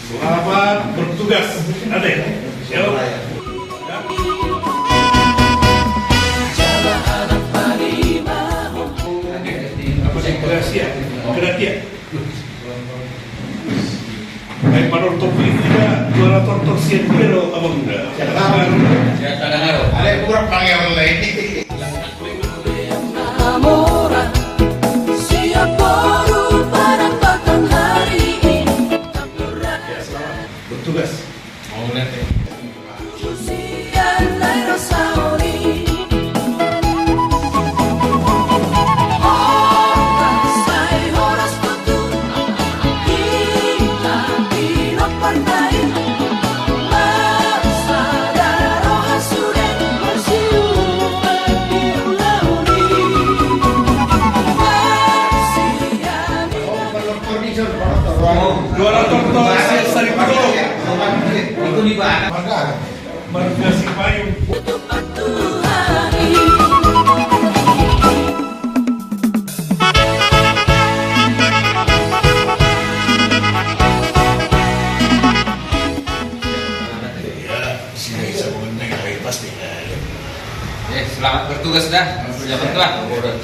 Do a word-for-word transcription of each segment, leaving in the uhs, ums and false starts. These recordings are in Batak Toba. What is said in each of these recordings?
Selamat bertugas, Ade. Yo. Apa sih, gracia? Gracia. Ai panortor piga, dua ratus tortor sian dia do, abang da. Sian tangan aro. Ada yang kurang pangeran lain. Ya, selamat bertugas. Mau lihat ya. Dua ratus tortor sian Sari Putolo. Itu di mana? Marga Sipayung. Eh, selamat bertugas dah. Selamat tuan.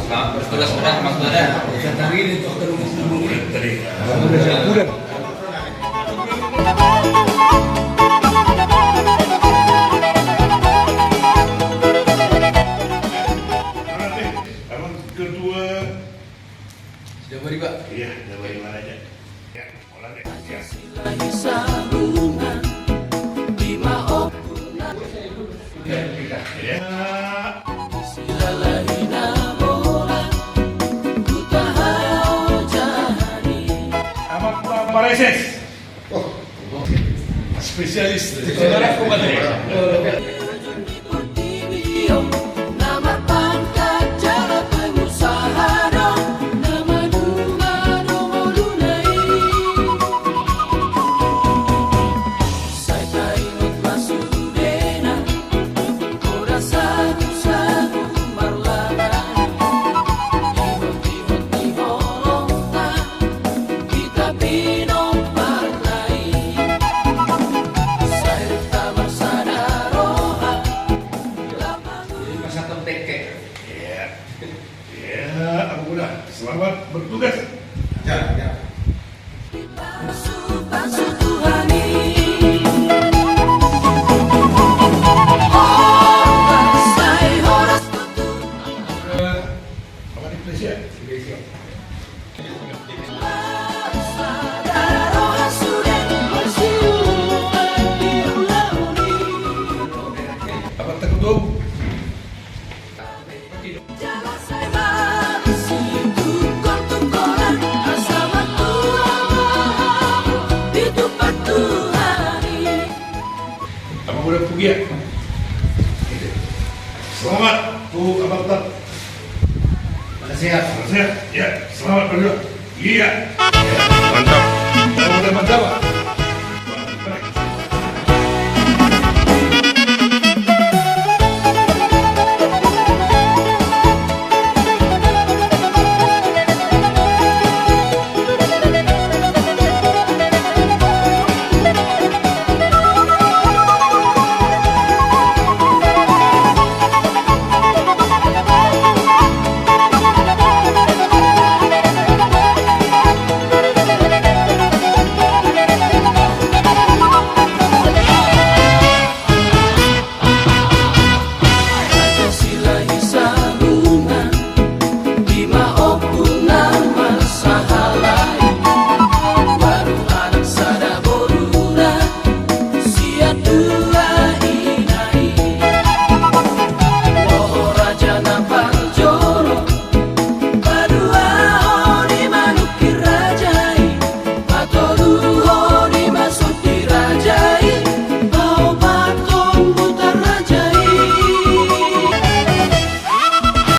Selamat bertugas, Mas Dada. Ketua. Sudah beri, Pak? Iya, sudah beri mana aja. Ya. Amat Pareses. Spesialis. Saudara kuat. Di portibi on, na marpangkat jala pengusaha do, na maduma do ngoluna i. Sai taingot ma sudena, poda sagusagu marlana, ihot-ihot ni holongta, hita pinomparna i. Sai rap ta marsada roha. Jadi, Mas Anton Tekke. Iya. Iya, Abu Muda. Selamat bertugas. Ya, ya. Pasu-pasu Tuhan i. Horas, sai horas tutu. Apa di Malaysia? Malaysia. Apa boleh pergi ya? Selamat, tu abang tetap. Sehat. Sehat. Ya, selamat berdua. Iya. Mantap. Kalau udah mantap, Pak.